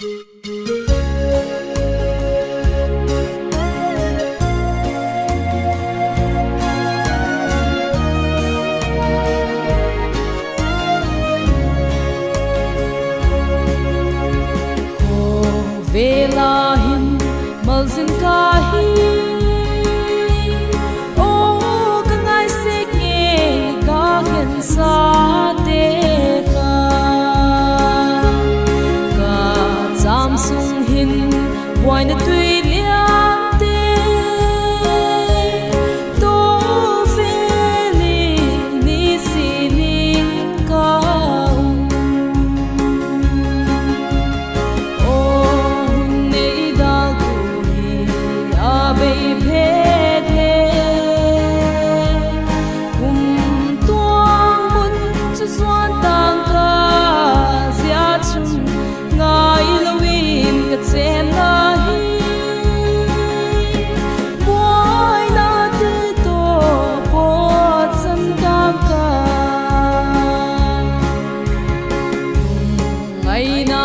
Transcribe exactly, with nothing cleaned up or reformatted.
Khawvel ah hin malzin ka hi, aw ka ngai sek ngei ka khensate kha. Ka cham sung hin buaina tui liante tawh vêl in nisin in ka um. Aw hun nei dâl tu hi a bei phet le, kumtuang mun chu zuan tang ka, zia chun ngailo in ka chênna hi, buainate tawh pawtsan tang ka. Ngaina